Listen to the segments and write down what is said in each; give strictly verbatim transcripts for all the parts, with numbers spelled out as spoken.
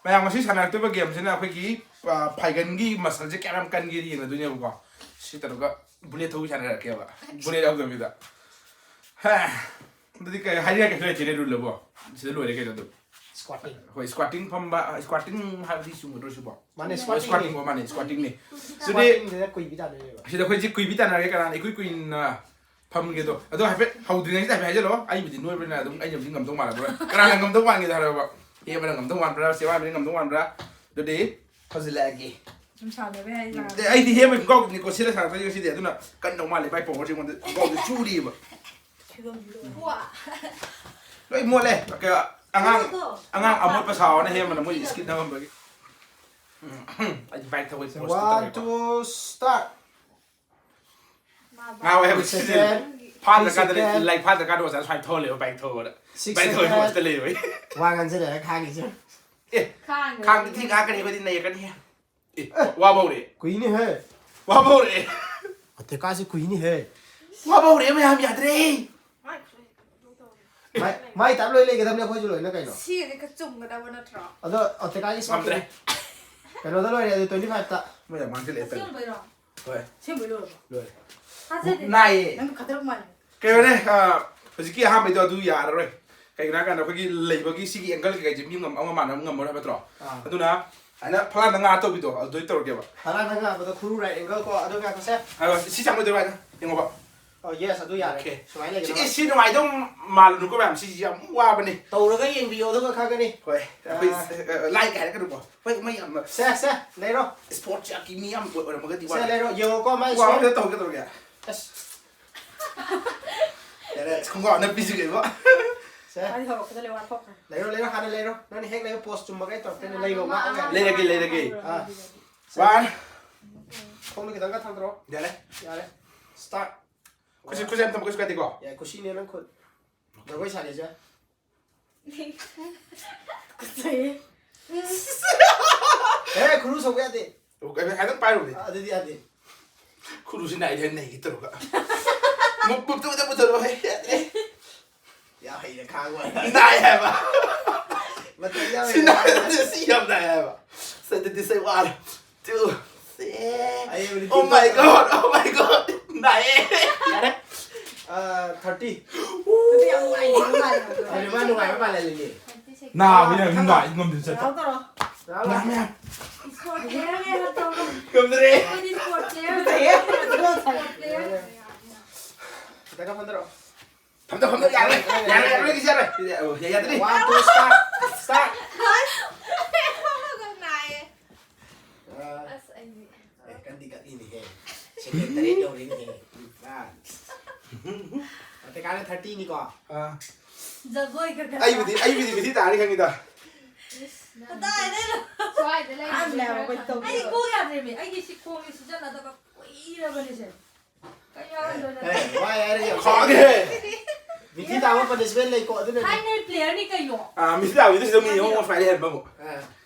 ꯃꯌꯥꯝ ꯉꯁꯤ ꯁꯥꯟꯅꯔꯛꯇꯣꯏꯕ ꯒꯦꯝꯁꯤꯅ ꯑꯩꯈꯣꯏꯒꯤ, ꯑ, ꯐꯥꯏꯒꯟꯒꯤ ꯃꯁꯜꯁꯦ ꯀꯌꯥꯝ ꯌꯥꯝ ꯀꯟꯒꯦꯗꯤ ꯌꯦꯡꯅꯗꯣꯏꯅꯦꯕꯀꯣ꯫ ꯁꯤ ꯇꯧꯔꯒ ꯕꯨꯂꯦꯠ ꯊꯧꯕꯤ ꯁꯥꯟꯅꯔꯛꯀꯦꯕ꯫ ꯕꯨꯂꯦꯠ ꯌꯥꯎꯗꯕꯤꯗ꯫ ꯍꯦ꯫ ꯑꯗꯨꯗꯤ ꯀꯩ ꯍꯥꯏꯅꯤꯡꯉꯥꯏ ꯀꯩꯁꯨ ꯂꯩꯇꯦꯅꯦ, ꯔꯨꯜ ꯑꯕꯣ꯫ ꯁꯤꯗ ꯂꯣꯏꯔꯦ ꯀꯩꯅꯣ ꯑꯗꯨꯝ꯫ Squatting꯫ ꯍꯣꯏ, squatting ꯐꯝꯕ, squatting ꯍꯥꯏꯕꯗꯤ ꯆꯨꯝꯒꯗ꯭ꯔꯣ ꯁꯤꯕꯣ? ꯃꯥꯅꯦ, ꯍꯣꯏ, squatting ꯅꯦ꯫ Squatting ꯕꯣ, ꯃꯥꯅꯦ, squatting ꯅꯦ꯫ ꯑꯗꯨꯗꯤ Squatting ꯗꯨꯗ ꯀꯨꯏꯕꯤ ꯇꯥꯗꯣꯏꯅꯦꯕ꯫ ꯁꯤꯗ ꯑꯩꯈꯣꯏꯁꯦ ꯀꯨꯏꯕꯤ ꯇꯥꯟꯅꯔꯒꯦ, ꯀꯅꯥꯅ ꯏꯀꯨꯏ ꯀꯨꯏꯅ ꯐꯝꯒꯦꯗꯣ꯫ ꯑꯗꯣ ꯍꯥꯏꯐꯦꯠ ꯍꯧꯗ꯭ꯔꯤꯉꯩꯁꯤꯗ ꯍꯥꯏꯐꯦꯠ ꯍꯥꯏꯖꯜꯂꯣ꯫ ꯑꯩꯕꯨꯗꯤ ꯅꯣꯏꯕꯅꯤꯅ ꯑꯗꯨꯝ ꯑꯩꯅꯕꯨꯗꯤ ꯉꯝꯗꯧ ꯃꯥꯜꯂꯕ꯭ꯔꯥ? ꯀꯅꯥꯅ ꯉꯝꯗꯧ ꯃꯥꯟꯒꯦꯗ ꯍꯥꯏꯔꯣꯕ꯫ ꯍꯦꯃꯅ ꯉꯝꯗꯧ ꯃꯥꯟꯕ꯭ꯔꯥ? ꯆꯦꯕꯥꯕꯤꯅ ꯉꯝꯗꯧ ꯃꯥꯟꯕ꯭꯭ꯔꯥ? ꯑꯗꯨꯗꯤ ꯍꯧꯖꯤꯜꯂꯛꯑꯒꯦ꯫ ꯁꯨꯝ ꯁꯥꯟꯅꯕ ꯌꯥꯏ, ꯎꯝ, ꯂꯥꯛꯑꯒꯦ꯫ ꯑꯦ, ꯑꯩꯗꯤ ꯍꯦꯃ ꯈꯨꯡꯒꯥꯎꯗꯨꯅꯤꯀꯣ ꯁꯤꯗ ꯁꯥꯟꯅꯛꯇꯣꯏꯁꯦ ꯉꯁꯤꯗꯤ꯫ ꯑꯗꯨꯅ ꯀꯟꯗꯧ ꯃꯥꯜꯂꯦ ꯚꯥꯏ, ꯄꯋꯥꯔꯁꯦ ꯑꯩꯉꯣꯟꯗ ꯈꯨꯡꯒꯥꯎꯗꯨ ꯆꯨꯔꯤꯕ꯫ ꯋꯥ꯫ ꯂꯣꯏ ꯃꯣꯠꯂꯦ꯫ ꯀ-, ꯑꯉꯥꯡ, ꯑꯗꯣ, ꯑꯉꯥꯡ ꯑꯃꯣꯠꯄ ꯁꯥꯎꯑꯣꯅ ꯍꯦꯃꯅ ꯃꯣꯏ ꯏꯁꯀꯤꯠ ꯅꯝꯃꯝꯕꯒꯤ꯫ ꯎꯝ, ꯑꯩꯗꯤ ꯕꯥꯏꯛ ꯊꯧꯕꯩ ꯄꯣꯁꯇꯨ ꯇꯧꯔꯦꯀꯣ꯫ One, two, start꯫ ꯉꯥꯎꯋꯦ ꯍꯥꯏꯕ Six ꯁꯤꯗꯤ꯫ Second. ꯐꯥꯗ꯭ꯔꯀꯥꯟꯗ Three second. ꯂꯥꯏꯛ ꯐꯥꯗ꯭ꯔꯀꯥꯟꯗ ꯑꯣꯖꯥ ꯁꯨꯃꯥꯏꯅ ꯊꯧꯍꯜꯂꯦꯕ ꯕꯥꯏꯛ ꯊꯧꯕꯗ꯫ Six ꯕꯥꯏꯛ ꯊꯧꯕꯩ second. ꯄꯣꯁꯇ ꯂꯩꯕ ꯑꯩ꯫ ꯋꯥ ꯉꯥꯡꯖꯜꯂꯒ ꯈꯥꯡꯉꯤꯁꯦ꯫ ꯑꯦ, ꯈꯥꯡꯗ꯭ꯔꯗꯤ ꯈꯥꯡꯗꯤ ꯊꯤ ꯈꯥꯡꯉꯛꯀꯅꯤ, ꯑꯩꯈꯣꯏꯗꯤ ꯅꯩꯔꯛꯀꯅꯤ꯫ ꯑꯦ, ꯋꯥꯕ ꯍꯧꯔꯛꯑꯦ꯫ ꯀꯨꯏꯅꯦꯍꯦ꯫ ꯋꯥꯕ ꯍꯧꯔꯛꯑꯦ꯫ ꯑꯇꯦꯀꯥꯁꯤ ꯀꯨꯏꯅꯦꯍꯦ꯫ ꯋꯥꯕ ꯍꯧꯔꯛꯑꯦ ꯃꯌꯥꯝ, ꯌꯥꯗ꯭ꯔꯦ꯫ ꯃꯥꯏ, ꯃꯥꯏ ꯇꯥꯞ ꯂꯣꯏ ꯂꯩꯒꯗꯕꯅꯦ ꯑꯩꯈꯣꯏꯁꯨ ꯂꯣꯏꯅ ꯀꯩꯅꯣ꯫ ꯁꯤꯒꯗꯤ ꯈꯔ ꯆꯨꯝꯒꯗꯕ ꯅꯠꯇ꯭ꯔꯣ? ꯑꯗꯣ ꯑꯇꯦꯀꯥꯁꯤ ꯉꯝꯗ꯭ꯔꯦ꯫ ꯀꯩꯅꯣꯗ ꯂꯣꯏꯔꯦ ꯑꯗꯨ twenty five ꯇ꯫ ꯃꯣꯏ ꯌꯥꯝ ꯃꯥꯡꯁꯤꯜꯂꯛꯑꯦ ꯇꯜꯂꯦ꯫ ꯑꯁꯦꯡꯕꯩꯔꯣ? ꯍꯣꯏ꯫ ꯑꯁꯦꯡꯕꯩ ꯂꯣꯏꯔꯕꯣ? ꯂꯣꯏꯔꯦ꯫ ꯊꯥꯖꯗꯦ꯫ ꯅꯥꯏꯌꯦ꯫ ꯅꯪ ꯈꯗꯔꯛ ꯃꯥꯜꯂꯦ꯫ ꯀꯩꯅꯣꯅꯦ, ꯑ, ꯍꯧꯖꯤꯛꯀꯤ ꯑꯍꯥꯟꯕꯩꯗꯣ ꯑꯗꯨ ꯌꯥꯔꯔꯣꯏ꯫ ꯀꯩꯒꯤꯅꯣ ꯍꯥꯏꯀꯥꯟꯗ ꯑꯩꯈꯣꯏꯒꯤ ꯂꯩꯕꯒꯤ ꯁꯤꯒꯤ angle ꯀꯩꯀꯩꯁꯦ ꯃꯤ ꯉꯝ-, ꯑꯃ ꯃꯥꯟꯅꯕ ꯉꯝꯃꯔꯣꯏ ꯍꯥꯏꯕ ꯅꯠꯇ꯭ꯔꯣ? ꯑꯥ꯫ ꯑꯗꯨꯅ ꯑꯩꯅ ꯐꯂꯥꯡꯗ ꯉꯥ ꯇꯧꯕꯤꯗꯣ ꯑꯗꯨꯗꯩ ꯇꯧꯔꯒꯦꯕ꯫ ꯐꯂꯥꯡꯗ ꯉꯥ ꯍꯥꯏꯕꯗ ꯈꯨꯔꯨ right angle ꯀꯣ, ꯑꯗꯨ ꯉꯥꯏꯈꯣꯁꯦ꯫ ꯑꯗꯣ ꯁꯤ ꯆꯪꯉꯣꯏꯗꯣꯏꯕ ꯍꯥꯏꯅ ꯌꯦꯡꯉꯣꯕ꯫ ꯑꯣ, yes, ꯑꯗꯨ ꯌꯥꯔꯦ꯫ Okay꯫ ꯁꯨꯃꯥꯏꯅ ꯁꯤ, ꯂꯩꯒꯗꯕ꯫ ꯁꯤ ꯅꯨꯡꯉꯥꯏꯗꯧ ꯃꯥꯜꯂꯨꯅꯨꯀꯣ ꯃꯌꯥꯝ, ꯁꯤꯁꯤ ꯌꯥꯝ ꯋꯥꯕꯅꯦ꯫ ꯇꯧꯔꯒ ꯌꯦꯡꯕꯤꯌꯣ, ꯑꯗꯨꯒ ꯈꯪꯒꯅꯤ꯫ ꯍꯣꯏ, ꯑꯩꯈꯣꯏ, ꯑꯥ꯫ ꯑ, ꯑ, like ꯍꯥꯏꯔꯛꯀꯅꯨꯀꯣ꯫ ꯍꯣꯏ, ꯃꯣꯏ ꯌꯥꯝꯅ ꯁꯦ, ꯁꯦ, ꯂꯩꯔꯣ꯫ Sports ꯌꯥꯝ ꯃꯤ ꯌꯥꯝ ꯑꯣꯏꯔꯝꯃꯒꯗꯤ ꯁꯦ, ꯋꯥꯅꯤ꯫ ꯂꯩꯔꯣ, ꯌꯦꯡꯉꯣꯀꯣ, ꯃꯥꯏ ꯋꯥ ꯁꯣ-, ꯑꯝꯇ ꯇꯧꯒꯦ ꯇꯧꯔꯒꯦ꯫ ꯑꯁ꯫ ꯌꯥꯔꯦ, ꯑꯁ, ꯈꯣꯡꯒ꯭ꯔꯥꯎ ꯑꯅꯞꯄꯤꯁꯤꯒ ꯏꯕꯣ꯫ ꯁꯦ꯫ ꯋꯥꯔꯤ ꯍꯧꯔꯛꯄꯗ ꯂꯣꯏ ꯋꯥꯊꯣꯛꯈ꯭ꯔꯦ꯫ ꯂꯩꯔꯣ, ꯂꯩꯔꯣ, ꯍꯥꯟꯅ ꯂꯩꯔꯣ꯫ ꯅꯪꯅ ꯍꯦꯛ ꯂꯩꯕ pose ꯆꯨꯝꯕꯒꯩ ꯇꯧꯔꯛꯇꯣꯏꯅꯦ, ꯂꯩꯔꯣ, ꯉꯥꯛ ꯑꯃ ꯂꯩꯔꯒꯦ, ꯂꯩꯔꯒꯦ꯫ ꯑꯥ꯫ One꯫ ꯈꯣꯡꯗꯣ ꯈꯤꯇꯪꯒ ꯊꯥꯡꯗꯔꯣ꯫ ꯌꯥꯔꯦ꯫ ꯌꯥꯔꯦ꯫ Start꯫ ꯈꯨꯠꯁꯤ, ꯈꯨꯠꯁꯤ ꯑꯝꯇ ꯀꯩꯁꯨ ꯀꯥꯏꯗꯦꯀꯣ? ꯌꯥꯏ, ꯈꯨꯠꯁꯤꯅꯦ ꯅꯪ ꯈꯨꯠ꯫ ꯖꯒꯣꯏ ꯁꯥꯒꯦꯁꯦ꯫ ꯀꯠꯆꯩꯌꯦ꯫ ꯑꯦ, ꯈꯨꯔꯨ ꯁꯧꯕ ꯌꯥꯗꯦ꯫ ꯑꯣ, ꯀꯩꯅꯣ, ꯍꯥꯏꯗꯪ ꯄꯥꯏꯔꯨꯕꯅꯦ꯫ ꯑꯗꯨꯗꯤ ꯌꯥꯗꯦ꯫ ꯈꯨꯔꯨꯁꯤ ꯅꯥꯏꯗ ꯅꯩꯒꯦ ꯇꯧꯔꯒ꯫ ꯃꯨꯛ, ꯃꯨꯛꯇ ꯑꯝꯇ ꯄꯨꯊꯔꯛꯑꯣ, ꯍꯦ, ꯌꯥꯗ꯭ꯔꯦ꯫ ꯌꯥꯝ ꯍꯩꯅ ꯈꯥꯡꯕ ꯍꯥꯏꯇꯥꯔꯦ꯫ ꯅꯥꯏ ꯍꯥꯏꯕ꯫ ꯃꯇꯝ ꯌꯥꯝ ꯁꯤ ꯅꯥꯏ, ꯁꯤ ꯌꯥꯝ ꯅꯥꯏ ꯍꯥꯏꯕ꯫ ꯑꯁ, ꯑꯗꯨꯗꯤ ꯁꯤ ꯋꯥꯔꯦ꯫ Two, three꯫ ꯑꯩ ꯍꯧꯖꯤꯛ Oh my God, oh my God꯫ ꯅꯥꯏꯌꯦ꯫ ꯌꯥꯔꯦ꯫ ꯑ, thirty꯫ ꯑꯗꯨꯗꯤ ꯌꯥꯝ ꯅꯨꯡꯉꯥꯏꯅꯦ, ꯅꯨꯡꯉꯥꯏꯅꯦ꯫ ꯑꯗꯨ ꯃꯥ ꯅꯨꯡꯉꯥꯏꯕ ꯃꯥꯜꯂꯦ ꯑꯗꯨꯗꯤ꯫ ꯅꯥꯕ ꯌꯥꯝ ꯅꯨꯡꯉꯥꯏ, ꯉꯝꯗꯦ ꯆꯠꯄ꯫ ꯂꯥꯎ ꯇꯧꯔꯣ꯫ ꯂꯥꯎ, ꯂꯥꯎ꯫ ꯅꯥꯕ ꯌꯥꯝ꯫ ꯉꯝꯗ꯭ꯔꯦ꯫ ꯑꯩꯈꯣꯏꯗꯤ sports player꯫ ꯐꯖꯩꯌꯦ꯫ ꯈꯤꯇꯪ ꯐꯝꯊꯔꯛꯑꯣ꯫ ꯐꯝꯊ, ꯐꯝꯊ, ꯌꯥꯔꯦ, ꯌꯥꯔꯦ, ꯌꯥꯔꯦ, ꯌꯥꯔꯦ, ꯌꯥꯔꯦ, ꯌꯥꯔꯦ, ꯌꯥꯗ꯭ꯔꯤ꯫ One, two, start, start꯫ ꯅꯥꯏꯌꯦ꯫ ꯑ, ꯑꯁ, ꯑꯩꯗꯤ꯫ ꯑꯦ, ꯀꯟꯗꯤ ꯀꯜꯂꯤꯅꯦꯍꯦ꯫ Second ꯇꯔꯦꯠ ꯌꯧꯔꯦꯅꯦꯍꯦ꯫ ꯅꯤꯄꯥꯟ꯫ ꯑꯇꯩ ꯀꯥꯟꯗ thirty ꯅꯤꯀꯣ꯫ ꯑ꯫ ꯖꯒꯣꯏꯒ ꯈꯔ ꯑꯩꯕꯨꯗꯤ, ꯑꯩꯕꯨꯗꯤ ꯃꯤꯊꯤ ꯇꯥꯔꯅꯤ ꯈꯪꯉꯤꯗ꯫ ꯏꯁ, ꯅꯪ ꯀꯗꯥꯏꯗꯩꯅꯣ? ꯁ꯭ꯋꯥꯏꯗ ꯂꯩꯕꯁꯦ ꯍꯥꯟꯅ ꯈꯔ ꯈꯪꯉꯦ꯫ ꯑꯩꯗꯤ ꯀꯣꯛ ꯌꯥꯗ꯭ꯔꯦꯃꯤ꯫ ꯑꯩꯒꯤ ꯁꯤ ꯈꯣꯡꯁꯦ ꯁꯤꯖꯤꯟꯅꯗꯕ ꯀꯨꯏꯔꯕꯅꯤꯁꯦ꯫ ꯀꯩ ꯌꯥꯎꯔꯝꯗꯣꯏꯅꯣ? ꯑꯦ, ꯋꯥꯏ ꯍꯥꯏꯔꯒ ꯈꯥꯒꯦ꯫ ꯃꯤꯊꯤ ꯇꯥꯕ punishment ꯂꯩꯀꯣ, ꯑꯗꯨꯅꯅꯦ꯫ ꯊꯥꯏꯅꯩ player ꯅꯤ ꯀꯩꯅꯣ꯫ ꯑꯥ, ꯃꯤꯊꯤ ꯇꯥꯕꯤꯗ ꯁꯤꯗ ꯃꯤ ꯑꯍꯨꯝ ꯈ꯭ꯋꯥꯏꯗꯩ ꯍꯦꯟꯕ ꯑꯃꯨꯛ꯫ ꯑꯥ꯫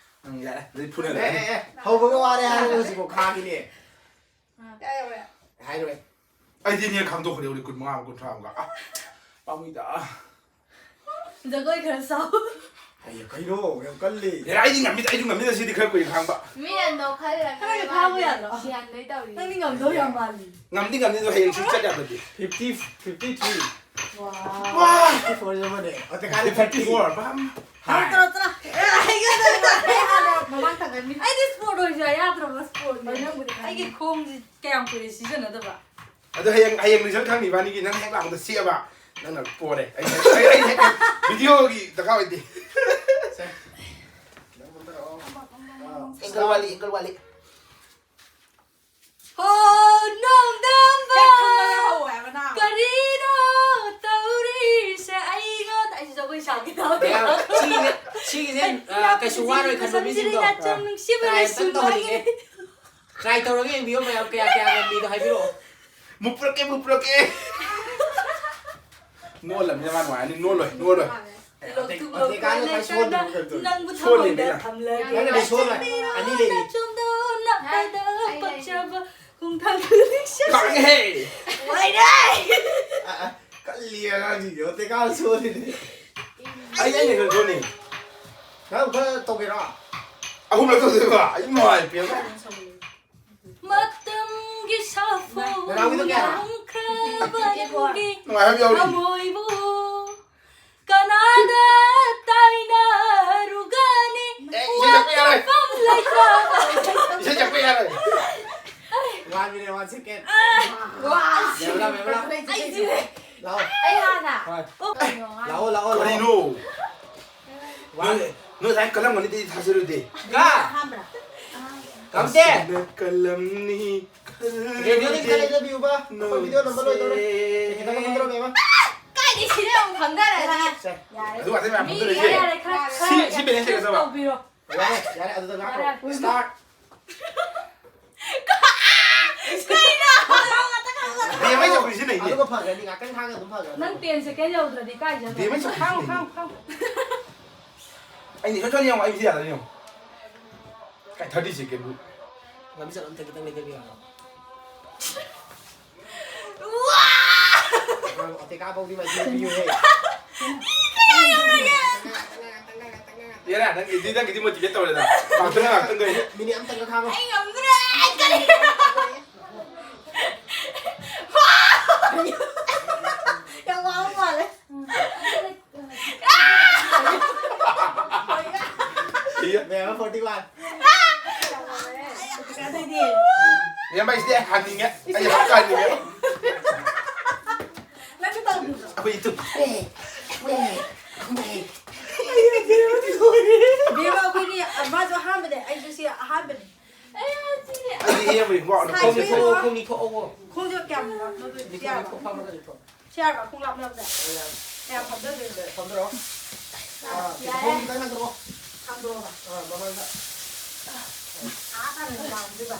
ꯎꯝ, ꯌꯥꯔꯦ, ꯑꯗꯨꯗꯤ ꯐꯨꯅꯔꯦ꯫ ꯑꯦ, ꯑꯦ, ꯑꯦ, ꯍꯧꯕꯒ ꯋꯥꯔꯦ ꯍꯥꯏꯔꯒ ꯍꯧꯖꯤꯛꯐꯥꯎ ꯈꯥꯡꯉꯤꯅꯦ꯫ ꯑꯥ꯫ ꯍꯥꯏꯔꯣꯏ꯫ ꯑꯩꯗꯤ ꯅꯦ ꯈꯥꯡꯗꯣꯛꯈ꯭ꯔꯦ, ꯎꯔꯤ ꯀꯨꯟꯃꯉꯥ ꯑꯃ, ꯀꯨꯟꯊ꯭ꯔꯥ ꯑꯃꯒ꯫ ꯑꯥ, ꯄꯥꯝꯃꯨꯏꯗ꯫ ꯖꯒꯣꯏ ꯈꯔ ꯁꯥꯎ꯫ ꯑꯩ ꯀꯩꯅꯣ, ꯌꯥꯝ ꯀꯜꯂꯤ꯫ ꯑꯦ, ꯑꯩꯗꯤ ꯉꯝꯃꯤꯗ, ꯑꯩꯁꯨ ꯉꯝꯃꯤꯗ, ꯁꯤꯗꯤ ꯈꯔ ꯀꯨꯏꯅ ꯈꯥꯡꯕ꯫ ꯃꯤꯅ ꯅꯣꯛꯍꯜꯂꯒ ꯈꯔ ꯈꯥꯡꯕ ꯌꯥꯗ꯭ꯔꯣ? ꯁꯤꯍꯟꯗꯣꯏ ꯇꯧꯔꯤ꯫ ꯅꯪꯗꯤ ꯉꯝꯗꯧ ꯌꯥꯝ ꯃꯥꯜꯂꯤ꯫ ꯉꯝꯗꯤ ꯉꯝꯅꯤ, ꯑꯗꯣ ꯍꯌꯦꯡ ꯁꯨ ꯆꯠ ꯌꯥꯗ꯭ꯔꯗꯤ꯫ Fifty, fifty-three꯫ ꯋꯥ꯫ ꯋꯥ! Fifty-four ꯌꯧꯔꯝꯃꯅꯦ꯫ ꯑꯗ ꯀꯥꯟꯗ thirty꯫ Fifty-four, balm. ꯍꯥꯏ꯫ ꯇꯧꯔꯣ, ꯇꯧꯔꯣ꯫ ꯑꯦ, ꯑꯩ ꯍꯥꯟꯅ ꯃꯃꯥꯡ ꯊꯪꯅ ꯃꯤ-, ꯑꯩꯗꯤ sport ꯑꯣꯏꯁꯨ ꯌꯥꯗ꯭ꯔꯕ sportꯅꯦ꯫ ꯍꯣꯏ, ꯅꯪꯕꯨꯗꯤ ꯈꯪꯉꯦ꯫ ꯑꯩꯒꯤ ꯈꯣꯡꯁꯤ ꯀꯌꯥꯝ ꯀꯨꯏꯔꯦ ꯁꯤꯖꯤꯟꯅꯗꯕ? ꯑꯗꯣ ꯍꯌꯦꯡ, ꯍꯌꯦꯡ result ꯈꯪꯅꯤ ꯏꯕꯥꯅꯤꯒꯤ, ꯅꯪ ꯍꯦꯛ ꯂꯥꯛꯄꯗ ꯁꯤꯑꯕ, ꯅꯪꯅ ꯄꯣꯔꯦ꯫ ꯑꯩ, ꯑꯩ, ꯑꯩ ꯍꯦꯛ videoꯒꯤ ꯗꯔꯀꯥꯔ ꯑꯣꯏꯗꯦ꯫ ꯁꯦ꯫ ꯅꯪ ꯀꯨꯝꯊꯔꯛꯑꯣ꯫ ꯑꯥ, angle ꯋꯥꯠꯂꯤ, angle ꯋꯥꯠꯂꯤ꯫ ꯍꯣ, ꯅꯣꯡꯗꯝꯕ! ꯍꯦꯛ ꯈꯨꯝꯃꯒ ꯍꯧ ꯍꯥꯏꯕ ꯅꯪ꯫ ꯀꯔꯤꯅꯣ ꯇꯧꯔꯤꯁꯦ ꯑꯩꯉꯣꯟꯗ? ꯑꯩꯁꯨ ꯖꯒꯣꯏ ꯁꯥꯒꯦ ꯇꯧꯕꯅꯦ꯫ ꯃꯌꯥꯝ ꯁꯤꯒꯤꯁꯦ, ꯁꯤꯒꯤꯁꯦ, ꯑ, ꯀꯩꯁꯨ ꯋꯥꯔꯣꯏ ꯈꯟꯕ ꯃꯤꯁꯤꯡꯗꯣ꯫ ꯌꯥꯝ ꯅꯨꯡꯁꯤꯕ try ꯑꯝꯇꯪ ꯂꯩꯁꯨ ꯇꯧꯍꯟꯅꯤꯡꯉꯦ꯫ ꯃꯥꯒꯤ꯫ Try ꯇꯧꯔꯒ ꯌꯦꯡꯕꯤꯌꯣ ꯃꯌꯥꯝ, ꯀꯌꯥ ꯀꯌꯥ ꯉꯝꯃꯤꯗꯣ ꯍꯥꯏꯕꯤꯔꯛꯑꯣ꯫ ꯃꯨꯛꯄ꯭ꯔꯛꯀꯦ, ꯃꯨꯛꯄ꯭ꯔꯛꯀꯦ꯫ ꯅꯣꯜꯂꯝꯅꯤꯅ ꯃꯥ ꯅꯨꯡꯉꯥꯏꯔꯅꯤ, ꯅꯣꯜꯂꯣꯏ, ꯅꯣꯜꯂꯣꯏ꯫ ꯂꯣꯛ ꯑꯇꯩ, ꯊꯨꯡ ꯑꯇꯩ ꯂꯣꯛ ꯀꯥꯟꯗ ꯂꯩꯇꯅ ꯈꯔ ꯁꯣꯟꯗꯕ ꯀꯩꯅꯣ ꯇꯧ-, ꯅꯪꯕꯨ ꯁꯣꯜꯂꯤꯅꯦ ꯊꯃꯣꯏꯗ ꯅꯪ꯫ ꯊꯝꯂꯒꯦ꯫ ꯅꯪꯅ ꯁꯣꯜꯂ-, ꯑꯅꯤ ꯂꯩꯔꯤ꯫ ꯅꯆꯨꯝꯗꯣ ꯅꯞꯄꯗ ꯑꯩ, ꯑꯩ, ꯑꯩ꯫ ꯄꯛꯆꯕ ꯈꯣꯡꯊꯥꯡ ꯈꯨꯗꯤꯡ ꯁꯦ-, ꯈꯪꯉꯦꯍꯦ꯫ ꯂꯣꯏꯔꯦ! ꯑ, ꯑ, ꯀꯜꯂꯤ ꯑꯉꯥꯡꯁꯤꯡꯁꯦ, ꯑꯇꯩ ꯀꯥꯟꯗ ꯁꯣꯜꯂꯤꯅꯦ꯫ ꯑꯩ, ꯑꯩꯅ ꯈꯔ ꯁꯣꯜꯂꯤ꯫ ꯅꯪ ꯈꯔ ꯇꯧꯒꯦꯔꯣ? ꯑꯍꯨꯝꯂꯛ ꯇꯧꯗꯣꯏꯕ? ꯏꯃꯥꯏ ꯄꯦꯝꯃ꯫ ꯃꯇꯝꯒꯤ ꯁꯥꯐꯨ ꯅꯅꯥꯎꯒꯤꯗꯣ ꯀꯌꯥ? ꯌꯥꯝꯈ꯭ꯔꯕ ꯅꯪꯒꯤ ꯅꯨꯡꯉꯥꯏꯕ ꯌꯥꯎꯔꯤ꯫ ꯊꯃꯣꯏꯕꯨ ꯀꯅꯥꯗ ꯇꯥꯏꯅꯔꯨꯒꯅꯤ? ꯑꯦ, ꯏꯁꯩ ꯁꯛꯄ ꯌꯥꯔꯣꯏ꯫ ꯋꯥꯐꯝ ꯂꯩꯇ꯭ꯔꯕ꯫ ꯏꯁꯩ ꯁꯛꯄ ꯌꯥꯔꯣꯏ꯫ One minute, one second. ꯋꯥ! ꯃꯦꯝꯂꯥ, ꯃꯦꯝꯂꯥ꯫ ꯑꯩ ꯁꯤꯔꯦ꯫ ꯂꯥꯛꯑꯣ꯫ ꯑꯩ ꯍꯥꯟꯅ꯫ ꯍꯣꯏ꯫ ꯑꯣ, ꯀꯩꯅꯣ, ꯉꯥꯏ꯫ ꯂꯥꯛꯑꯣ, ꯂꯥꯛꯑꯣ, ꯂꯥꯛꯑꯣ꯫ ꯀꯔꯤꯅꯣ? One. ꯅꯣꯏ, ꯅꯣꯏ ꯑꯗꯨꯃꯥꯏꯅ ꯀꯜꯂꯝꯒꯅꯤꯗꯤ ꯑꯩ ꯊꯥꯖꯔꯨꯗꯦ꯫ ꯀꯥ! ꯑꯍꯥꯟꯕ꯭ꯔꯥ? ꯀꯝꯇꯦ! ꯑꯁꯨꯝꯅ ꯀꯜꯂꯝꯅꯤ ꯈꯜꯂꯨꯗꯦ꯫ ꯔꯦꯗꯤꯑꯣꯗ ꯈꯤꯇꯪ ꯂꯩꯊꯕꯤꯌꯨꯕ꯫ ꯑꯩꯈꯣꯏ ꯚꯤꯗꯤꯑꯣ ꯅꯝꯕ ꯂꯣꯏꯗꯧꯔꯦ꯫ ꯅꯣꯡꯁꯦ꯫ ꯈꯤꯇꯪ ꯀꯨꯝꯊꯔꯛꯑꯣ, ꯃꯦꯝ꯫ ꯀꯥꯏꯗꯩ ꯁꯤꯗ ꯑꯃꯨꯛ ꯈꯪꯗꯔꯗꯤ? ꯁꯦ꯫ ꯌꯥꯔꯦ꯫ ꯑꯗꯨ ꯉꯥꯛꯇꯅꯦ ꯃꯌꯥꯝ ꯃꯤ ꯈꯪꯗꯔꯤꯁꯦ꯫ ꯌꯥꯔꯦ, ꯈꯔ, ꯁꯤ, ꯈꯔ ꯁꯤ balance ꯂꯩꯒꯗꯕ꯫ ꯇꯧꯕꯤꯔꯣ꯫ ꯌꯥꯔꯦ, ꯌꯥꯔꯦ, ꯑꯗꯨꯗ ꯉꯥꯏꯈꯣ꯫ ꯌꯥꯔꯦ꯫ Start. ꯀꯩꯅꯣ? ꯕꯦꯝꯃꯩ ꯆꯧꯀ꯭ꯔꯤꯁꯤ ꯂꯩꯅꯦ꯫ ꯑꯗꯨꯒ ꯐꯈ꯭ꯔꯅꯤ, ꯉꯥꯛꯇꯪ ꯈꯥꯡꯉ ꯑꯗꯨꯝ ꯐꯈ꯭ꯔꯅꯤ꯫ ꯅꯪ ten second ꯌꯧꯗ꯭ꯔꯗꯤ ꯀꯥꯏ ꯆꯠꯂꯨ? ꯕꯦꯝꯃꯩ ꯆꯧꯀ꯭ꯔꯤꯁꯤ ꯈꯥꯡꯉꯨ, ꯂꯩꯅꯦ꯫ ꯈꯥꯡꯉꯨ, ꯈꯥꯡꯉꯨ꯫ ꯑꯩꯅ ꯏꯁꯣꯟ ꯁꯣꯟ ꯌꯦꯡꯉꯣ, ꯑꯩ ꯁꯤ ꯌꯥꯗ꯭ꯔꯥ ꯌꯦꯡꯉꯣ꯫ ꯀꯥꯏ thirty second ꯕꯨ꯫ ꯂꯝꯕꯤ ꯆꯠ ꯑꯝꯇ ꯈꯤꯇꯪ ꯂꯩꯊꯕꯤꯌꯣ ꯍꯥꯏꯕ꯫ ꯋꯥ! ꯑꯉꯥꯡ ꯑꯇꯦꯛ ꯀꯥꯞꯄꯧꯗꯤ ꯃꯥꯏ ꯄꯤꯌꯨ, ꯄꯤꯌꯨꯍꯦ꯫ ꯌꯥꯔꯦ, ꯅꯪꯒꯤꯗꯤ, ꯅꯪꯒꯤꯗꯤ motivate ꯇꯧꯔꯦꯗ꯫ ꯉꯥꯛꯇꯪ, ꯉꯥꯛꯇꯪ ꯀꯩ꯫ ꯃꯤꯅꯤꯠ ꯑꯝꯇꯪꯒ ꯈꯥꯡꯉꯣ꯫ ꯑꯩ ꯉꯝꯗ꯭ꯔꯦ, ꯑꯩ ꯀꯔꯤ? ꯌꯥꯝ ꯋꯥꯕ ꯃꯥꯜꯂꯦ꯫ ꯏꯌꯥ꯫ ꯃꯌꯥꯝ forty one꯫ ꯑꯗꯩꯗꯤ ꯏꯌꯥꯝꯕ, ꯑꯩꯁꯤꯗꯤ ꯍꯟꯅꯤꯡꯉꯦ꯫ ꯑꯩ ꯍꯟꯅꯤꯡꯉꯦ꯫ ꯅꯪꯁꯨ ꯇꯧꯗ꯭ꯔꯤꯕꯣ? ꯑꯩꯈꯣꯏ ꯏꯇꯨ꯫ ꯕꯦꯝꯃ, ꯑꯩꯈꯣꯏꯒꯤ ꯃꯥꯁꯨ ꯑꯍꯥꯟꯕꯅꯦ, ꯑꯩꯁꯨ ꯁꯤ ꯑꯍꯥꯟꯕꯅꯦ꯫ ꯑꯩ ꯁꯤ ꯑꯩꯗꯤ ꯍꯦꯛ ꯌꯦꯡꯕ ꯋꯥꯅ ꯁꯥꯏꯖ ꯈꯣꯡꯁꯦ ꯂꯩꯔꯣ꯫ ꯊꯣꯛꯑꯣ, ꯈꯣꯡꯁꯦ ꯊꯣꯛꯑꯣ꯫ ꯈꯣꯡꯁꯦ ꯀꯌꯥꯝ ꯂꯥꯞꯅꯗꯣꯏꯅꯣ? ꯂꯤꯊꯣꯛꯑꯣ, ꯌꯥꯔꯕ? ꯂꯤꯊꯣꯛꯑꯣ, ꯐꯝꯃꯒ ꯂꯤꯊꯣꯛꯑꯣ꯫ ꯁꯤ ꯌꯥꯔꯕ? ꯈꯣꯡ ꯂꯥꯞꯅꯕꯗ? ꯌꯥꯔꯦ꯫ ꯌꯥꯔꯦ꯫ ꯐꯝꯗꯔꯣ꯫ ꯑꯥ, ꯌꯥꯔꯦ꯫ ꯈꯣꯡ ꯈꯤꯇꯪ ꯅꯪꯊꯣꯛꯑꯣ꯫ ꯊꯥꯡꯗꯣꯛꯑꯕ? ꯑꯥ, ꯃꯃꯥꯡꯗ꯫ ꯑꯥ, ꯇꯥꯟꯅ ꯂꯥꯎꯗꯣꯏꯕ?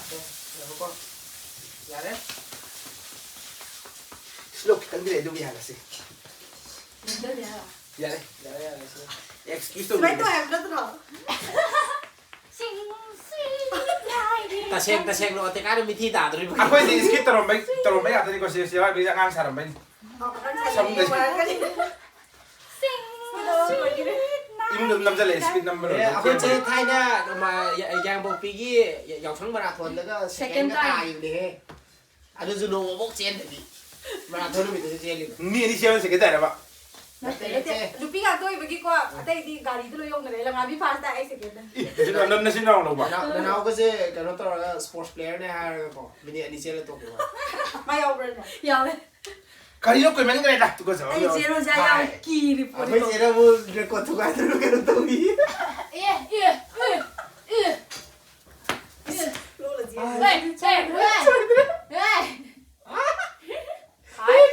ꯉꯥꯏꯈꯣꯀꯣ꯫ ꯌꯥꯔꯦ꯫ Slope ꯈꯤꯇꯪꯗꯤ ꯂꯩ, ꯑꯗꯨꯕꯨ ꯌꯥꯔꯁꯤ꯫ ꯅꯝꯖꯜꯂꯦ ꯍꯥꯏꯕ? ꯌꯥꯔꯦ꯫ ꯌꯥꯔꯦ, ꯌꯥꯔꯦ, ꯁꯤ꯫ Excuse ꯇꯧꯕꯤꯔꯒꯦ꯫ ꯁꯨꯃꯥꯏꯅ ꯇꯧ ꯍꯥꯏꯕ ꯅꯠꯇ꯭ꯔꯣ? ꯇꯁꯦꯡ ꯇꯁꯦꯡꯅ ꯑꯣꯇꯦꯀꯥꯗ ꯃꯤꯊꯤ ꯇꯥꯗꯣꯔꯤꯕ꯫ ꯑꯩꯈꯣꯏꯗꯤ skit ꯇꯧꯔꯝꯕꯩ, ꯇꯧꯔꯝꯕꯩ ꯉꯥꯛꯇꯅꯤꯀꯣ ꯁꯤ, ꯁꯤ ꯍꯣꯏ, ꯑꯉꯥꯡ ꯁꯥꯔꯝꯕꯩꯅꯤ꯫ ꯑꯣ, ꯑꯉꯥꯡ ꯁꯥꯔꯝꯕꯩ ꯁꯝꯗ ꯋꯥꯔꯛꯀꯅꯤ꯫ ꯏꯃꯨꯡꯗ ꯑꯗꯨꯝ ꯅꯝꯁꯤꯜꯂꯛꯑꯦ, ꯁ꯭ꯄꯤꯠ ꯅꯝꯕ ꯑꯦ, ꯂꯣꯏꯔꯦ꯫ ꯑꯩꯈꯣꯏ ꯆꯦ ꯊꯥꯏꯅ ꯃ-, ꯌꯥ-, ꯌꯥꯡꯄꯣꯛꯄꯤꯒꯤ ꯌꯥ-, ꯌꯥꯎꯁꯪ ꯃꯔꯥꯊꯣꯟꯗꯒ ꯁꯦꯀꯦꯟ ꯁꯦꯀꯦꯟꯒ ꯇꯥꯏꯝ꯫ ꯇꯥꯈꯤꯕꯅꯦꯍꯦ꯫ ꯑꯗꯨꯁꯨ ꯅꯣꯡꯃꯐꯥꯎ ꯆꯦꯟꯗꯕꯤ꯫ ꯃꯔꯥꯊꯣꯟ ꯅꯨꯃꯤꯠꯇꯁꯨ ꯆꯦꯜꯂꯤꯕ꯫ ꯃꯤ ꯑꯅꯤ ꯆꯦꯟꯕ ꯁꯦꯀꯦꯟ ꯇꯥꯏꯔꯕ? ꯅꯠꯇꯦ, ꯅꯠꯇꯦ, ꯅꯠꯇꯦ꯫ ꯅꯠꯇꯦ꯫ ꯅꯨꯄꯤ ꯉꯥꯛꯇ ꯑꯣꯏꯕꯒꯤꯀꯣ, ꯑꯇꯩꯗꯤ ꯒꯥꯔꯤꯗ ꯂꯣꯏ ꯌꯧꯅꯔꯦ꯫ ꯂꯪꯉꯥꯕꯤ ꯐꯥꯔꯁ ꯇꯥꯏ, ꯑꯩ ꯁꯦꯀꯦꯟꯗ꯫ ꯏ, ꯅꯆꯤꯟ ꯅꯅꯥꯎ ꯂꯧꯕ? ꯅꯅꯥꯎ-, ꯅꯅꯥꯎꯒꯁꯦ ꯀꯩꯅꯣ ꯇꯧꯔꯒ ꯁ꯭ꯄꯣꯔꯠꯁ ꯄ꯭ꯂꯦꯌꯔꯅꯦ ꯍꯥꯏꯔꯒꯀꯣ, ꯃꯤꯅꯤꯠ ꯑꯅꯤ ꯆꯦꯜꯂ ꯇꯣꯛꯈꯤꯕ꯫ ꯃꯥ ꯌꯥꯎꯕ꯭ꯔꯅꯦ? ꯌꯥꯎꯋꯦ꯫ ꯀꯔꯤꯅꯣ ꯀꯨꯏꯃꯟꯈ꯭ꯔꯦꯗ, ꯇꯨꯀꯠꯆꯕ ꯑꯩ ꯑꯃ ꯌꯥꯎꯔꯦ꯫ ꯆꯦ ꯔꯣꯖꯥ ꯌꯥꯝ ꯍꯥꯏ꯫ ꯀꯤꯔꯤ ꯄꯣꯠꯅꯤꯀꯣ꯫ ꯑꯩꯈꯣꯏ ꯆꯦꯅ ꯑꯃꯨꯛ ꯔꯦꯀꯣꯔꯗ ꯊꯨꯒꯥꯏꯗꯅ ꯀꯩꯅꯣ ꯇꯧꯔꯤ꯫ ꯑꯦ, ꯑꯦ, ꯑꯦ, ꯑꯦ꯫ ꯂꯣꯜꯂꯁꯤ꯫ ꯑꯦ, ꯑꯦ, ꯑꯦ, ꯑꯦ꯫ ꯍꯥꯏ꯫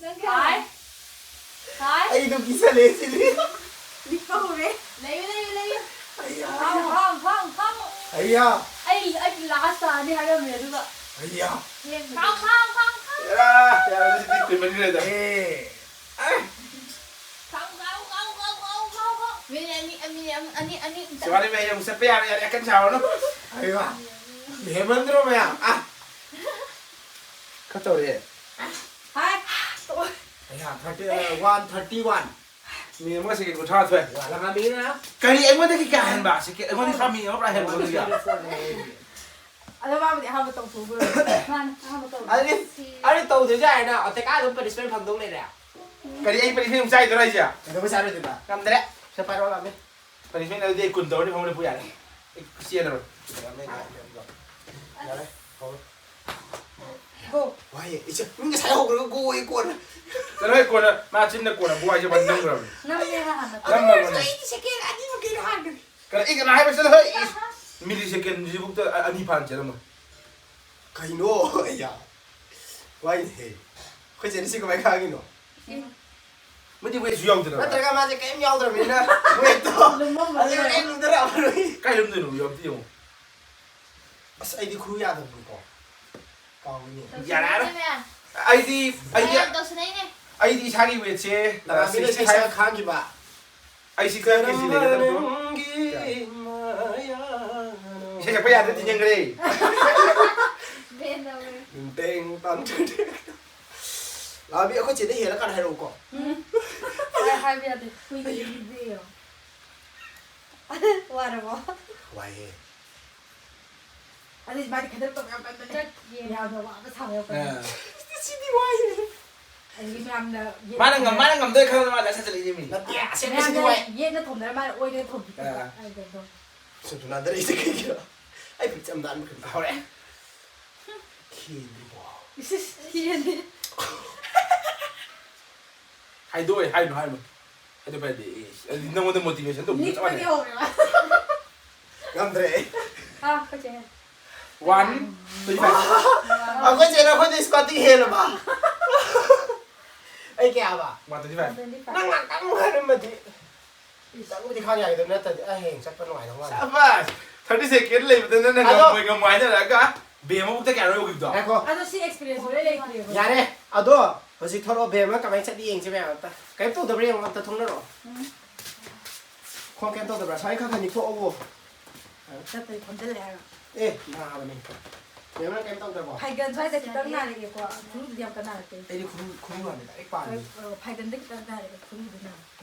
ꯅꯪ ꯀꯌꯥ? ꯍꯥꯏ꯫ ꯍꯥꯏ꯫ ꯑꯩꯗꯣ ꯀꯤꯁꯜꯂꯛꯑꯦ ꯁꯤꯗꯤ꯫ ꯂꯤꯛꯄ ꯍꯧꯔꯦ꯫ ꯂꯩꯌꯨ, ꯂꯩꯌꯨ, ꯂꯩꯌꯨ꯫ ꯑꯩꯌꯥ꯫ ꯐꯝ, ꯐꯝ, ꯐꯝ, ꯐꯝ꯫ ꯑꯩꯌꯥ꯫ ꯑꯩ, ꯑꯩ ꯂꯥꯁ ꯇꯥꯅꯤ ꯍꯥꯏꯔꯝꯃꯦ, ꯑꯗꯨꯒ ꯑꯩꯌꯥ꯫ ꯊꯦꯡꯕꯗꯤ꯫ ꯐꯝ, ꯐꯝ, ꯐꯝ, ꯐꯝ꯫ ꯌꯥꯔꯥ, ꯌꯥꯔꯥ, ꯁꯤꯗꯤ ꯀꯨꯏꯃꯟꯈ꯭ꯔꯦꯗ꯫ ꯑꯦ꯫ ꯑꯦ꯫ ꯐꯝ, ꯐꯝ, ꯐꯝ, ꯐꯝ, ꯐꯝ, ꯐꯝ꯫ ꯃꯤꯅꯤꯠ ꯑꯅꯤ, ꯃꯤꯅꯤꯠ ꯑꯃ, ꯑꯅꯤ, ꯑꯅꯤ꯫ ꯁꯤꯕꯥꯅꯤ ꯃꯌꯥꯝ ꯆꯠꯄ ꯌꯥꯔꯦ, ꯌꯥꯔꯦ, ꯀꯟꯅ ꯁꯥꯔꯨꯅꯨ꯫ ꯑꯩꯌꯥ꯫ ꯍꯦꯃꯟꯗ꯭ꯔꯣ ꯃꯌꯥꯝ? ꯑꯥ꯫ ꯈꯔ ꯇꯧꯔꯦ꯫ ꯍꯥꯏ꯫ ꯑꯩꯌꯥ, thirty, one thirty one. Minute ꯑꯃꯒ ꯁꯦꯀꯦꯟ ꯀꯨꯟꯊ꯭ꯔꯥ ꯃꯥꯊꯣꯏ꯫ ꯋꯥꯠꯂꯝꯃꯅꯤꯅ꯫ ꯀꯔꯤ ꯑꯩꯉꯣꯟꯗꯒꯤ ꯀꯌꯥ ꯍꯦꯟꯕ? ꯁꯦꯀꯦꯟ, ꯑꯩꯉꯣꯟꯗꯒꯤ ꯈꯔ ꯃꯤꯅꯤꯠ ꯑꯃ ꯄꯨꯔꯥ ꯍꯦꯟꯕ ꯑꯩꯉꯣꯟꯗꯒꯤ꯫ ꯑꯗꯣ ꯃꯥꯕꯨꯗꯤ ꯑꯍꯥꯟꯕ ꯇꯧꯊꯣꯛꯈ꯭ꯔꯣ꯫ ꯃꯥꯅ ꯑꯍꯥꯟꯕ ꯇꯧ꯫ ꯑꯗꯨꯗꯤ, ꯑꯗꯨꯗꯤ ꯇꯧꯗ꯭ꯔꯁꯨ ꯌꯥꯔꯦꯅ, ꯑꯇꯩ ꯀꯥ ꯑꯗꯨꯝ ꯄꯅꯤꯁꯃꯦꯟ ꯐꯪꯗꯧ ꯂꯩꯔꯦ꯫ ꯀꯔꯤ ꯑꯩ ꯄꯅꯤꯁꯃꯦꯟ ꯑꯃꯨꯛ ꯆꯥꯏꯗꯣꯏꯔꯣ ꯍꯥꯏꯁꯦ? ꯀꯩꯗꯧꯕꯩ ꯆꯥꯔꯣꯏꯗꯣꯏꯕ? ꯉꯝꯗ꯭ꯔꯦ꯫ ꯁꯦ ꯄꯥꯏꯔꯣ ꯂꯥꯛꯑꯝꯃꯦ꯫ ꯄꯅꯤꯁꯃꯦꯟ ꯑꯗꯨꯗꯤ ꯑꯩ ꯀꯨꯟ ꯇꯧꯔꯅꯤ ꯐꯃꯨꯡꯗ ꯄꯨ ꯌꯥꯔꯦ꯫ ꯑꯩ ꯆꯦꯜꯂꯔꯣꯏ꯫ ꯌꯥꯔꯦ, ꯍꯧꯔꯣ꯫ ꯒꯣ꯫ ꯋꯥꯏꯌꯦ, ꯏꯆꯦ, ꯃꯤ ꯉꯁꯥꯏ ꯍꯧꯈ꯭ꯔꯒ ꯒꯣ ꯑꯣꯏ ꯀꯣꯟꯅ꯫ ꯆꯠꯂꯣꯍꯦ, ꯀꯣꯟꯅ, ꯃꯥ ꯆꯤꯟꯅ ꯀꯣꯟꯅ ꯒꯣ ꯍꯥꯏꯁꯦ ꯃꯥ ꯅꯝꯈ꯭ꯔꯕꯅꯤ꯫ ꯅꯝꯃꯦ ꯍꯥꯟꯅ꯫ ꯅꯝꯃꯕꯅꯤ꯫ ꯑꯩꯗꯤ ꯁꯦꯀꯦꯟ ꯑꯅꯤꯃꯨꯛꯀꯤ ꯍꯥꯟꯈ꯭ꯔꯦ꯫ ꯀꯔꯤ, ꯑꯩ ꯀꯅꯥ ꯍꯥꯏꯕ? ꯆꯠꯂꯣꯍꯦ, ꯏꯁ, ꯃꯤꯂꯤ ꯁꯦꯀꯦꯟꯁꯤꯐꯥꯎꯗ ꯑ-, ꯑꯅꯤ ꯐꯥꯅ ꯆꯦꯜꯂꯝꯃꯣꯏ꯫ ꯀꯩꯅꯣ? ꯑꯩꯌꯥ꯫ ꯋꯥꯏꯅꯦꯍꯦ꯫ ꯑꯩꯈꯣꯏ ꯆꯦꯅ ꯁꯤ ꯀꯃꯥꯏꯅ ꯈꯪꯉꯤꯅꯣ? ꯃꯣꯏꯗꯤ ꯋꯦꯠꯁꯨ ꯌꯥꯎꯗꯅ꯫ ꯅꯠꯇ꯭ꯔꯒ ꯃꯥꯁꯦ ꯀꯩꯝ ꯌꯥꯎꯗ꯭ꯔꯕꯅꯤꯅ ꯋꯦꯠꯇꯣ ꯂꯨꯝꯃꯝꯃꯔꯣꯏ꯫ ꯑꯗꯨ ꯀꯩꯝ ꯂꯨꯝꯊꯔꯛꯑꯝꯃꯔꯣꯏ꯫ ꯀꯥꯏ ꯂꯨꯝꯗꯣꯏꯅꯣ? ꯌꯥꯎꯗꯦ ꯌꯦꯡꯉꯣ꯫ ꯑꯁ, ꯑꯩꯗꯤ ꯈꯨꯔꯨ ꯌꯥꯗꯕꯅꯤꯀꯣ꯫ ꯀꯥꯎꯏꯅꯦ꯫ ꯌꯥꯔꯦ, ꯌꯥꯔꯦ꯫ ꯇꯧꯁꯤꯟꯅꯕꯅꯦ꯫ ꯑꯩꯗꯤ, ꯑꯩꯗꯤ, ꯃꯌꯥꯝ ꯇꯧꯁꯤꯟꯅꯩꯅꯦ꯫ ꯑꯩꯗꯤ ꯏꯁꯥꯒꯤ ꯋꯦꯠꯁꯦ, ꯅꯃꯥꯟꯅꯕꯤꯅ ꯏꯁꯩ ꯁꯛꯑ ꯈꯥꯡꯈꯤꯕ꯫ ꯑꯩ ꯁꯤ ꯈꯔ ꯀꯦꯖꯤ ꯂꯩꯒꯗꯕꯗꯣ꯫ ꯅꯪꯒꯤ ꯃꯌꯥꯅ ꯏꯁꯩ ꯁꯛꯄ ꯌꯥꯗ꯭ꯔꯦ, ꯊꯤꯡꯖꯤꯟꯈ꯭ꯔꯦ꯫ ꯕꯦꯟ ꯇꯧꯈ꯭ꯔꯦ꯫ ꯇꯦꯡ ꯇꯥꯡ ꯇꯦꯡ ꯇꯦꯡ꯫ ꯂꯥꯕꯤ, ꯑꯩꯈꯣꯏ ꯆꯦꯗ ꯍꯦꯜꯂꯀꯥꯟꯗ ꯍꯥꯏꯔꯛꯎꯀꯣ꯫ ꯎꯝ꯫ ꯍꯥꯏ-, ꯍꯥꯏꯕ ꯌꯥꯗꯦ꯫ ꯀꯨꯏꯗ꯭ꯔꯤꯕꯗꯤ ꯌꯦꯡꯉꯣ꯫ ꯋꯥꯔꯕꯣ? ꯋꯥꯏꯍꯦ꯫ ꯑꯗꯨꯗꯤ ꯃꯥꯗꯤ ꯈꯟꯗꯣꯛ ꯇꯧꯕ ꯌꯥꯝ ꯀꯟꯕꯅꯦ꯫ ꯆꯠꯀꯦ꯫ ꯌꯥꯝꯅ ꯋꯥꯕ ꯁꯥꯕ ꯌꯥꯝ ꯀꯟꯕꯅꯦ꯫ ꯁꯤꯗꯤ ꯋꯥꯏꯍꯦ꯫ ꯑꯗꯒꯤ ꯃꯌꯥꯝꯅ ꯌꯦꯠ- ꯃꯥꯅ ꯉꯝ ꯃꯥꯅ ꯉꯝꯗꯣꯏ ꯈꯪꯗꯅ ꯃꯥ ꯂꯥꯏꯁꯠ ꯆꯠꯂꯛꯏꯅꯦ ꯃꯤ꯫ ꯅꯠꯇꯦ ꯑꯁꯦꯡꯕ ꯁꯤꯗꯤ ꯃꯌꯥꯝꯅ ꯋꯥꯏ꯫ ꯌꯦꯠꯅ ꯊꯣꯝꯗꯅ ꯃꯥꯅ ꯑꯣꯏꯅ ꯊꯣꯝꯈꯤꯕ꯫ ꯑꯥ꯫ ꯑꯩꯗꯣ ꯁꯨꯝ ꯁꯨꯝ ꯅꯥꯟꯊꯔꯛꯏꯁꯦ ꯀꯩꯒꯤꯅꯣ? ꯑꯩ ꯐꯨꯔꯤꯠꯁꯦ ꯌꯥꯝ ꯅꯥꯟꯕ ꯀꯩꯅꯣ꯫ ꯍꯧꯔꯛꯑꯦ꯫ ꯈꯦꯡꯗ꯭ꯔꯤꯕꯣ? ꯏꯁ ꯏꯁ ꯌꯦꯟꯗꯦ꯫ ꯍꯥꯏꯗꯣꯛꯑꯦ ꯍꯥꯏꯅꯨ ꯍꯥꯏꯅꯨ꯫ ꯍꯥꯏꯗꯣꯛꯄ ꯌꯥꯗꯦ꯫ ꯑꯦ, ꯑꯗꯨꯗꯤ ꯅꯪꯉꯣꯟꯗ motivation ꯇꯧꯕꯤꯕ ꯆꯞ ꯂꯤꯛꯄꯒꯤ ꯃꯥꯟꯅꯩ꯫ ꯍꯧꯔꯦꯕ꯫ ꯉꯝꯗ꯭ꯔꯦ ꯑꯩ꯫ ꯑꯥ ꯑꯩꯈꯣꯏ ꯆꯦ꯫ One, twenty five꯫ ꯑꯩꯈꯣꯏ ꯆꯦꯅ ꯑꯩꯈꯣꯏꯗꯤ squatꯇꯤ ꯍꯦꯜꯂꯕ꯫ ꯑꯩ ꯀꯌꯥꯕ? One twenty five꯫ Twenty five꯫ ꯅꯪ ꯉꯥꯛꯇꯪ ꯍꯥꯏꯔꯝꯃꯗꯤ ꯈꯤꯇꯪꯕꯨꯗꯤ ꯈꯥꯡ ꯌꯥꯒꯗꯕ ꯅꯠꯇ꯭ꯔꯗꯤ ꯑꯩ ꯍꯌꯦꯡ ꯆꯠꯄ ꯅꯨꯡꯉꯥꯏꯗꯧ ꯃꯥꯜꯂꯦ꯫ ꯁꯕꯥꯁ! Thirty second ꯂꯩꯕꯗ ꯅꯪꯅ ꯑꯗꯣ ꯉꯝꯃꯣꯏ ꯉꯝꯃꯣꯏ ꯍꯥꯏꯅꯔꯛꯑꯒ ꯕꯦꯝ ꯃꯕꯨꯛꯇ ꯀꯌꯥꯅꯣ ꯌꯧꯈꯤꯕꯗꯣ? ꯉꯥꯏꯈꯣ꯫ ꯑꯗꯣ ꯁꯤ experience ꯂꯣꯏ ꯂꯩꯇ꯭ꯔꯦꯕ꯫ ꯌꯥꯔꯦ꯫ ꯑꯗꯣ ꯍꯧꯖꯤꯛ ꯊꯣꯛꯂꯛꯑꯣ ꯕꯦꯝ ꯑꯃ ꯀꯃꯥꯏꯅ ꯆꯠꯂꯤ ꯌꯦꯡꯁꯤ ꯃꯌꯥꯝ ꯑꯝꯇ꯫ ꯀꯩꯝ ꯇꯧꯗꯕ꯭ꯔꯥ ꯌꯦꯡꯉꯣ ꯑꯝꯇ ꯊꯣꯛꯅꯔꯛꯑꯣ꯫ ꯈꯣꯡ ꯀꯩꯝ ꯇꯧꯗꯕ꯭ꯔꯥ? ꯁ꯭ꯋꯥꯏ ꯈꯔ ꯈꯔ ꯅꯤꯛꯊꯣꯛꯑꯣ꯫ ꯆꯠꯄꯗꯤ ꯐꯝꯖꯤꯜꯂꯦ ꯍꯥꯏꯔꯣ꯫ ꯑꯦ ꯅꯥꯕꯅꯦ꯫ ꯕꯦꯝ ꯅꯪ ꯀꯩꯝ ꯇꯧꯗꯕ꯭ꯔꯣ? ꯐꯥꯏꯒꯟ ꯁ꯭ꯋꯥꯏꯗ ꯈꯤꯇꯪ ꯅꯥꯔꯛꯑꯦꯀꯣ꯫ ꯈꯨꯔꯨꯗꯨꯗꯤ ꯌꯥꯝ ꯀꯟꯅ ꯅꯥꯔꯛꯇꯦ꯫ ꯑꯩꯗꯤ ꯈꯨꯔꯨ ꯈꯨꯔꯨ ꯅꯥꯗꯦ ꯗꯥꯏꯔꯦꯛ ꯄꯥꯟꯕꯅꯤ꯫ ꯍꯣꯏ, ꯑ, ꯐꯥꯏꯒꯟꯗ ꯈꯤꯇꯪ ꯅꯥꯔꯛꯑꯦ ꯈꯨꯔꯨꯗꯨ ꯅꯥꯔꯛꯇꯦ꯫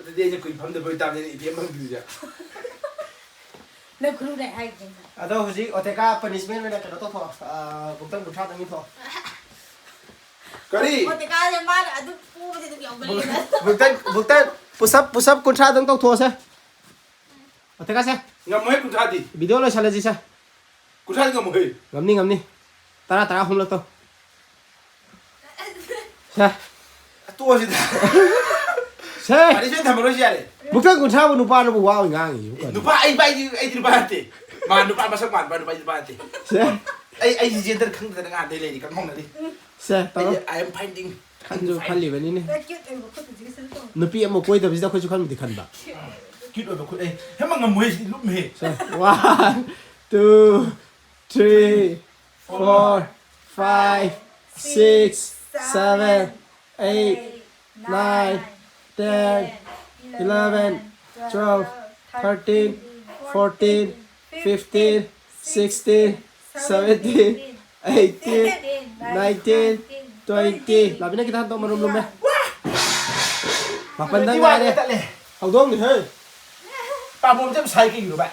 ꯑꯗꯨꯗꯤ ꯑꯩꯁꯦ ꯀꯨꯏ ꯐꯝꯗꯕ ꯑꯣꯏꯇꯥꯔꯗꯤ ꯏꯕꯦꯝ ꯐꯪꯗ꯭ꯔꯤꯁꯦ꯫ ꯅꯪ ꯈꯨꯔꯨ ꯅꯥꯏ ꯍꯥꯏꯒꯦ꯫ ꯑꯗꯣ ꯍꯧꯖꯤꯛ ꯑꯣꯇꯦꯀꯥ punishment ꯑꯣꯏꯅ ꯀꯩꯅꯣ ꯇꯧꯊꯣꯛꯑꯣ꯫ ꯑꯥ, ꯕꯨꯛꯇꯪ ꯀꯨꯟꯊ꯭ꯔꯥꯗꯪ ꯏꯊꯣꯛꯑꯣ꯫ ꯀꯔꯤ? ꯑꯣꯇꯦꯀꯥꯗ ꯃꯥꯅ ꯑꯗꯨꯝ ꯄꯨꯕꯗꯤ ꯑꯗꯨꯝ ꯌꯥꯎꯒꯜꯂꯦ꯫ ꯕꯨꯛꯇꯪ ꯕꯨꯛꯇꯪ push up push up ꯀꯨꯟꯊ꯭ꯔꯥꯗꯪ ꯇꯧꯊꯣꯛꯑꯁꯦ꯫ ꯑꯣꯇꯦꯀꯥꯁꯦ꯫ ꯉꯝꯃꯣꯏ ꯀꯨꯟꯊ꯭ꯔꯥꯗꯤ꯫ Video ꯂꯣꯏꯁꯜꯂꯁꯤ ꯁꯦ꯫ ꯀꯨꯟꯊ꯭ꯔꯥꯗꯤ ꯉꯝꯃꯣꯏ꯫ ꯉꯝꯅꯤ ꯉꯝꯅꯤ꯫ ꯇꯔꯥ ꯇꯔꯥ ꯑꯍꯨꯝꯂꯛ ꯇꯧ꯫ ꯁꯦ꯫ ꯇꯣꯛꯑꯁꯤꯗ꯫ ꯁꯦ꯫ ꯑꯗꯩ ꯁꯣꯏꯗꯅ ꯊꯝꯃꯔꯣꯏꯁꯤ ꯌꯥꯔꯦ꯫ ꯕꯨꯛꯇꯪ ꯀꯨꯟꯊ꯭ꯔꯥꯕꯨ ꯅꯨꯄꯥꯅꯕꯨ ꯋꯥ ꯑꯣꯏ ꯉꯥꯡꯉꯤꯁꯤꯕꯨ ꯀꯩꯅꯣ? ꯅꯨꯄꯥ ꯑꯩ ꯄꯥꯏꯗꯤ ꯑꯩꯗꯤ ꯅꯨꯄꯥ ꯅꯠꯇꯦ꯫ ꯃꯥ ꯅꯨꯄꯥ ꯃꯁꯛ ꯃꯥꯟꯕ ꯅꯨꯄꯥ ꯑꯩꯗꯤ ꯅꯨꯄꯥ ꯅꯠꯇꯦ꯫ ꯁꯦ꯫ ꯑꯩ ꯑꯩꯁꯤ gender ꯈꯪꯗꯗꯅ ꯉꯥꯟꯗꯩ ꯂꯩꯔꯤ ꯀꯪꯍꯧꯅꯗꯤ꯫ ꯁꯦ ꯇꯧꯔꯣ꯫ ꯑꯩ I am finding꯫ ꯈꯟꯁꯨ ꯈꯜꯂꯤꯕꯅꯤꯅꯦ꯫ ꯅꯪ cute ꯑꯣꯏꯕ ꯈꯨꯠꯇꯨꯗꯤ ꯀꯩꯁꯨ ꯇꯧ꯫ ꯅꯨꯄꯤ ꯑꯃ ꯀꯣꯏꯗꯕꯁꯤꯗ ꯑꯩꯈꯣꯏꯁꯨ ꯈꯟꯕꯨꯗꯤ ꯈꯟꯕ꯫ Cute ꯑꯣꯏꯕ ꯈꯨꯠ ꯑꯩ ꯍꯦꯃ ꯉꯝꯃꯣꯏ ꯁꯤꯗꯤ ꯂꯨꯝꯃꯦꯍꯦ꯫ ꯁꯦ꯫ One, two, three, four, five, six, seven, eight, nine, ten, eleven, twelve, thirteen, fourteen, fifteen, sixteen, seventeen, eighteen, nineteen, twenty. ꯂꯥꯕꯤꯅ ꯈꯤꯇꯪ ꯍꯟꯗꯣꯛ ꯃꯔꯨꯝ ꯂꯨꯝꯃꯦ꯫ ꯃꯥꯄꯟꯗ ꯉꯥꯏꯔꯦ꯫ ꯍꯧꯗꯣꯡꯅꯤ ꯍꯦ꯫ ꯄꯥꯝꯕꯣꯝꯁꯦ ꯌꯥꯝ ꯁꯥꯏ, ꯀꯩꯒꯤꯅꯣ ꯚꯥꯏ?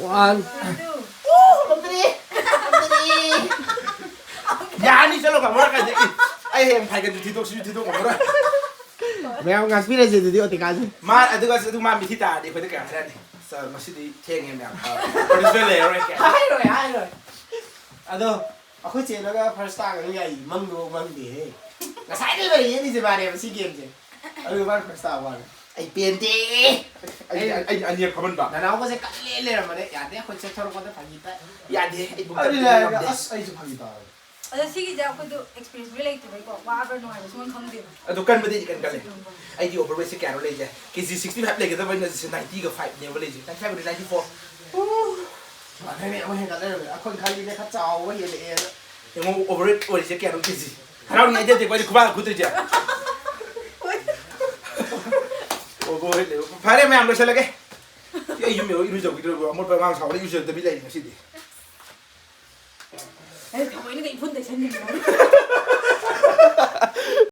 ꯋꯥꯟ꯫ ꯑꯣ, ꯉꯝꯗ꯭ꯔꯦ꯫ ꯉꯝꯗ꯭ꯔꯦ꯫ ꯌꯥꯅꯤ, ꯆꯠꯂꯣ, ꯉꯝꯃꯔꯣꯏ ꯀꯥꯏꯗꯒꯤ꯫ ꯑꯩ ꯍꯌꯦꯡ ꯐꯥꯏꯒꯟꯁꯨ ꯊꯤꯗꯣꯛ, ꯁꯤꯁꯨ ꯊꯤꯗꯣꯛ ꯉꯝꯃꯔꯣꯏ꯫ ꯃꯌꯥꯝ ꯉꯥꯛꯄꯤꯔꯁꯦ ꯑꯗꯨꯗꯤ ꯑꯣꯇꯤꯀꯥꯁꯦ꯫ ꯃꯥ ꯑꯗꯨꯒ ꯑꯗꯨ ꯃꯥ ꯃꯤꯊꯤ ꯇꯥꯔꯗꯤ ꯑꯩꯈꯣꯏꯗ ꯀꯌꯥ ꯍꯥꯏꯔꯛꯑꯅꯤ? "ꯁꯥꯔ, ꯉꯁꯤꯗꯤ ꯊꯦꯡꯉꯦ ꯃꯌꯥꯝ꯫ ꯄ꯭ꯔꯣꯗ꯭ꯌꯨꯁꯔ ꯂꯩꯔꯔꯣꯏ" ꯀꯌꯥ꯫ ꯍꯥꯏꯔꯣꯏ, ꯍꯥꯏꯔꯣꯏ꯫ ꯑꯗꯣ ꯑꯩꯈꯣꯏ ꯆꯦꯅꯒ ꯐꯥꯔꯁ ꯇꯥꯒꯅꯤ ꯌꯥꯏ, ꯃꯪꯗꯣ ꯃꯪꯗꯦꯍꯦ꯫ ꯉꯁꯥꯏꯗꯩ ꯂꯩ ꯌꯦꯠꯂꯤꯁꯦ ꯃꯥꯅꯦꯕ ꯁꯤ ꯒꯦꯝꯁꯦ꯫ ꯑꯗꯨꯒ ꯃꯥꯅ ꯐꯥꯔꯁ ꯇꯥꯕ ꯋꯥꯅꯤ꯫ ꯑꯩ ꯄꯦꯟꯗꯦ꯫ ꯑꯩ, ꯑꯩ, ꯑꯩ ꯑꯅꯤꯔꯛ ꯐꯝꯍꯟꯕ꯫ ꯅꯅꯥꯎꯒꯁꯦ ꯀꯜꯂꯦ ꯂꯩꯔꯝꯕꯅꯦ꯫ ꯌꯥꯗꯦ, ꯑꯩꯈꯣꯏ ꯆꯦꯟꯊꯣꯔꯛꯄꯗ ꯐꯥꯒꯤ ꯇꯥꯏ꯫ ꯌꯥꯗꯦ, ꯑꯩ ꯄꯨꯡ ꯑꯗꯨ ꯇꯔꯦꯠ ꯂꯩꯔꯒ ꯉꯝꯗꯦ꯫ ꯑꯁ ꯑꯩꯁꯨ ꯐꯥꯒꯤ ꯇꯥꯔꯦ꯫ ꯑꯗꯣ ꯁꯤꯒꯤꯁꯦ ꯑꯩꯈꯣꯏꯗꯣ ꯑꯦꯛꯁꯄꯤꯔꯤꯌꯦꯟꯁ ꯂꯩꯇꯕꯩꯀꯣ, ꯋꯥꯕ꯭ꯔꯥ ꯅꯨꯡꯉꯥꯏꯕ꯭ꯔꯥ ꯁꯨꯡꯈꯪ ꯈꯪꯗꯦꯕ꯫ ꯑꯗꯨ ꯀꯟꯕꯗꯤ ꯑꯩꯗꯤ ꯀꯟ ꯀꯜꯂꯦ꯫ ꯑꯩꯗꯤ ꯑꯣꯚꯔ ꯋꯦꯠꯁꯦ ꯀꯌꯥꯅꯣ ꯂꯩꯁꯦ? ꯀꯦ ꯖꯤ ꯁꯤꯛꯁꯇꯤ ꯐꯥꯏꯚ ꯂꯩꯒꯗꯕ ꯑꯩꯅ ꯍꯧꯖꯤꯛꯁꯦ ꯅꯥꯏꯟꯇꯤꯒ ꯐꯥꯏꯚꯅꯦꯕ ꯂꯩꯁꯦ, ꯅꯥꯏꯟꯇꯤ ꯐꯥꯏꯚ ꯅꯥꯏꯟꯇꯤ ꯐꯣꯔ꯫ ꯃꯥꯟꯅꯩꯅꯦ, ꯑꯃꯨꯛ ꯍꯦꯟꯒꯠ ꯂꯩꯔꯝꯃꯦ꯫ ꯑꯩꯈꯣꯏꯅ ꯈꯜꯂꯤꯅꯦ ꯈꯔ ꯆꯥꯎꯕ ꯍꯦꯜꯂꯛꯑꯦꯅ꯫ ꯌꯦꯡꯉꯣ, ꯑꯣꯚꯔ ꯋꯦꯠ ꯑꯣꯏꯔꯤꯁꯦ ꯀꯌꯥꯅꯣ ꯀꯦ ꯖꯤ? ꯍꯔꯥꯎꯅꯤꯡꯉꯥꯏꯗꯤ ꯅꯠꯇꯦꯀꯣ, ꯑꯩꯗꯤ ꯈꯨꯕꯥꯛ ꯈꯨꯠꯇꯣꯏꯁꯦ꯫ ꯑꯣꯚꯔ ꯋꯦꯠ ꯂꯩꯕ꯫ ꯐꯔꯦ ꯃꯌꯥꯝ, ꯂꯣꯏꯁꯤꯜꯂꯒꯦ꯫ ꯑꯩ ꯌꯨꯝ ꯌꯧꯔꯒ ꯏꯔꯨꯖꯧꯈꯤꯗ꯭ꯔꯕ? ꯑꯃꯣꯠꯄ ꯑꯉꯥꯡ ꯁꯥꯎꯔ ꯏꯔꯨꯖꯗꯕꯤ ꯂꯩꯔꯦ ꯉꯁꯤꯗꯤ꯫ ꯑꯩ ꯊꯑꯣꯏꯅꯒ ꯏꯐꯨꯟ ꯇꯩꯁꯟꯅꯤꯡꯕ꯫